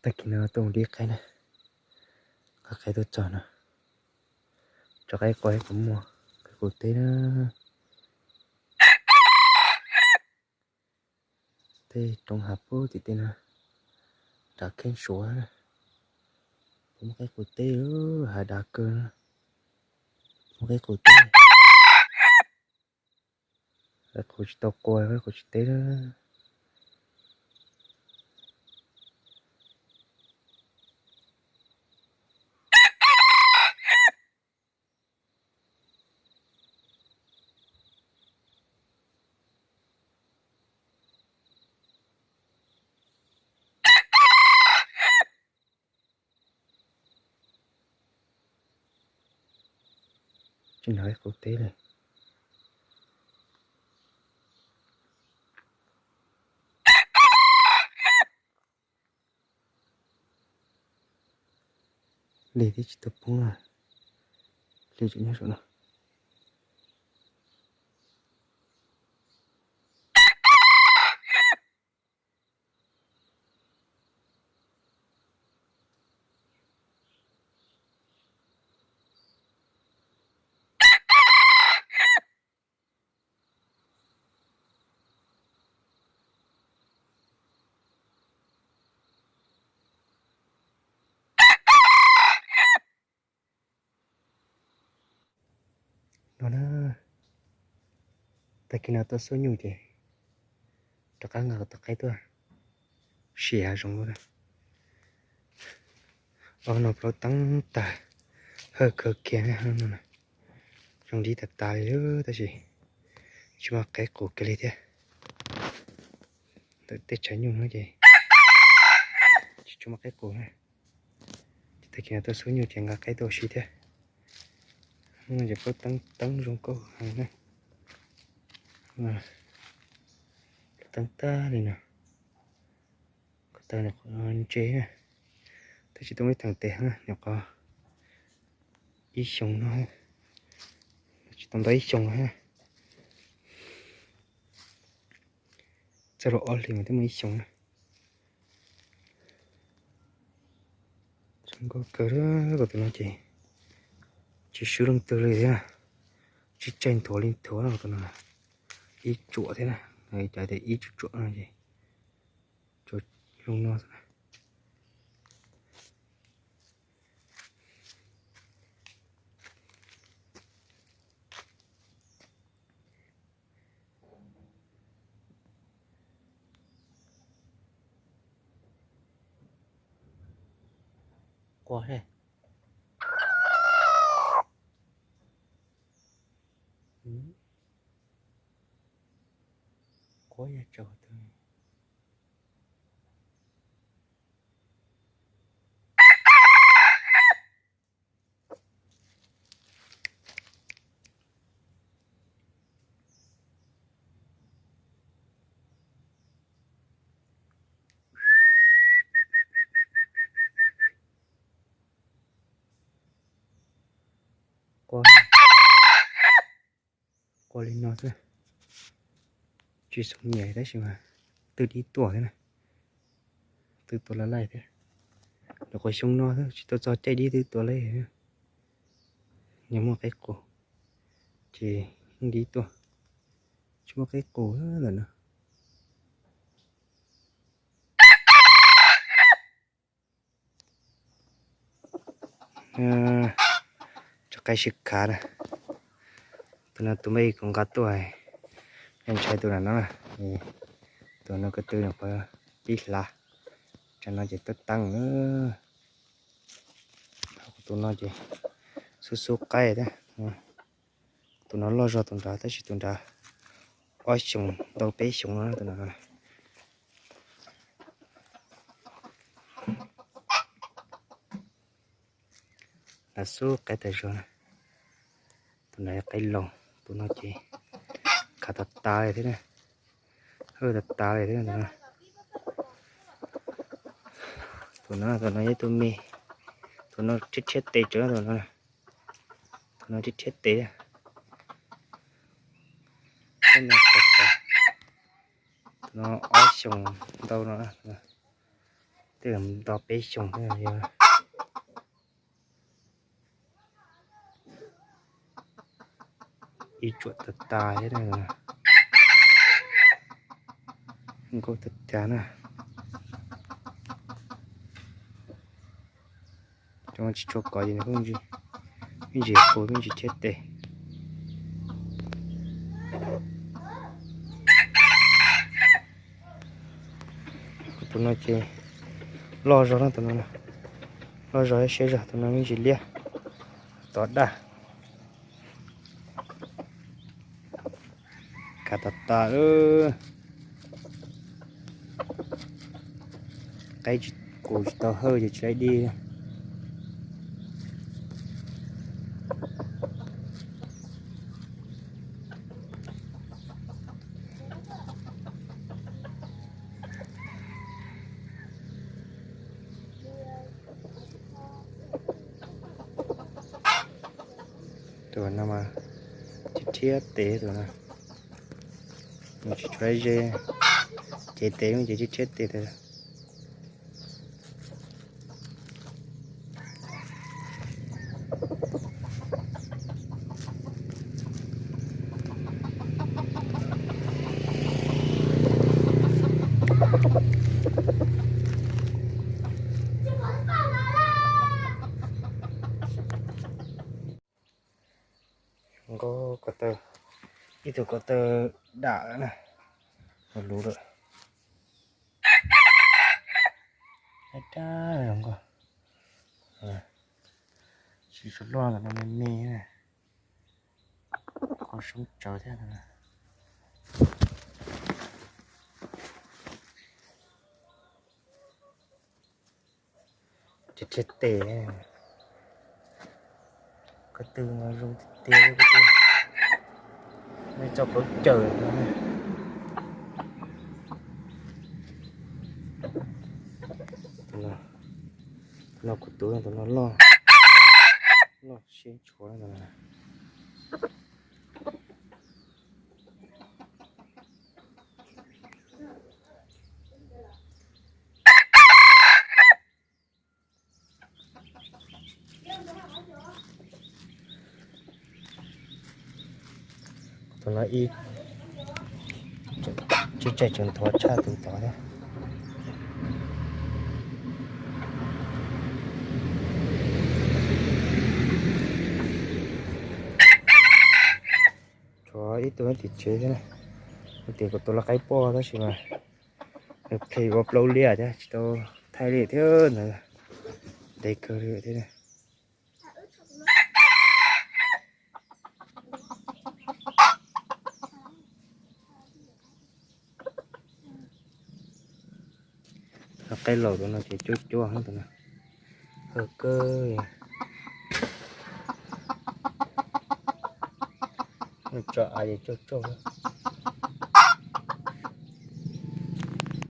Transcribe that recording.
Tag kis no tuaj mus dib qaib na, nqa qaib tuaj txog no, tso qaib qua kuv muag, qaib qus teb na. Tej roob hav pub tim tej no, nram kheej Suav, puas muaj qaib qus teb, hav dav kawg, muaj qaib qus teb. Qaib qus tsis tau qua, qaib qus tsis teb. Tsis hnov ib qus teb li. Hli twb tsis tau poob, hli tseem nyob saum no. No na, tag kis no tuaj xub nyuj ces rov qab nqa tus qaib tuaj sim hav zoov lawm na. Ob no plaub teeb tag, hawj kawg kiag no. Zoo dib tas tas li tab sis tsis muaj qaib qus kiag li thiab. Ntawm tej tshav nyuj no ces tsis tshua muaj qaib qus na. Ces tag kis no tuaj xub nyuj ces nqa qaib tuaj ua si thiab. Ces plaub teeb teeb zoo nkauj heev na. Plaub teeb tag li no. Ko taw ntse na, tab sis tuaj muaj ib theem tes na, nyuam qhuav ib xyoos no, tsis tau ntau ib xyoos na. Txog rau ob hlis mas twb muaj ib xyoos na. Zoo nkauj kawg, tus no ces tsis swb leej twg li thiab, tsis tsaig nthuav li nthuav no, tus no ib tsuam thiab na, cov tias ib tsuam tsuam no ces tsuas zoo no xwb na. Qua he. Qua yog tsaus tus. Qua, qua li no xwb. Tsis xoo nyiam tab sis mas twb dib tuaj thiab na. Twb tuaj laj laij thiab. Lawv qhov xyoo no xwb tsis tau txog caij dib twb tuaj laij. Yog muaj qaib qus ces yeej dib tuaj. Tsis muaj qaib qus ntawm no. Tso qaib sib khav na. Tus no tus npaj kuv nqa tuaj, ntshai tus no no. Tus no ko tw nyuam qhuav pib hlav, tsam no ces tab teeb. Tus no ces xub xub qaib thiab. Tus no loj zog tus nrad tab sis tus nrad ob xyoos ntau peb xyoos no tus no. Nrad xub qaib tas zog na. Tus nrad qaib laus, tus no ces khav tas tas li thiab na. Hawj tas tas li thiab tus no. Tus no, tus no yog tus me, tus no rhiab rhiab tes tsawv tus no. Tus no rhiab rhiab tes. Tus no ob xyoos ntau no. Twb nto peb xyoos thiab, yog ib tsuam tas tas thiab na. Nkauj tas tas na. Cov tsis tshua kov ces nws me ntsis qus me ntsis thiab tes. Tus no ces loj zog na, tus no loj zog siab zog, tus no me ntsis liab, tod daj. Kav tas tas, qaib tsis, qus tsis tau hawj ces tsis laib dib. Tus no mas tsis rhiab tes tus no. Nws tsis tshua ze, cev tes ces tsis rhiab tes tas. Nkauj ko taw, ib tug ko taw dam lawm na, luv lawm. Dab dab zoo nkauj. Tsis tshua loj ntawm no me me, qhov soob tsawv thiab. Rhiab tes, ko tw no zoo tiag tiag, nej tso plhuav cawm. Tus no kuv tus, tus no loj, loj siab ntshua na. Tus no ib tsis tseem tseem nthuav tshaj tus tod thiab. Tshuav ib tug tim tsev thiab, tias kuv tus loj qaib poj tab sis mas nws phem ua plaub liaj thiab tsis tau thaij li thiab ntawd, ntev kawg li thiab. Qaib laus tus no ces cuab cuab tus no, hawj kawg, tso av ces cuag cuag.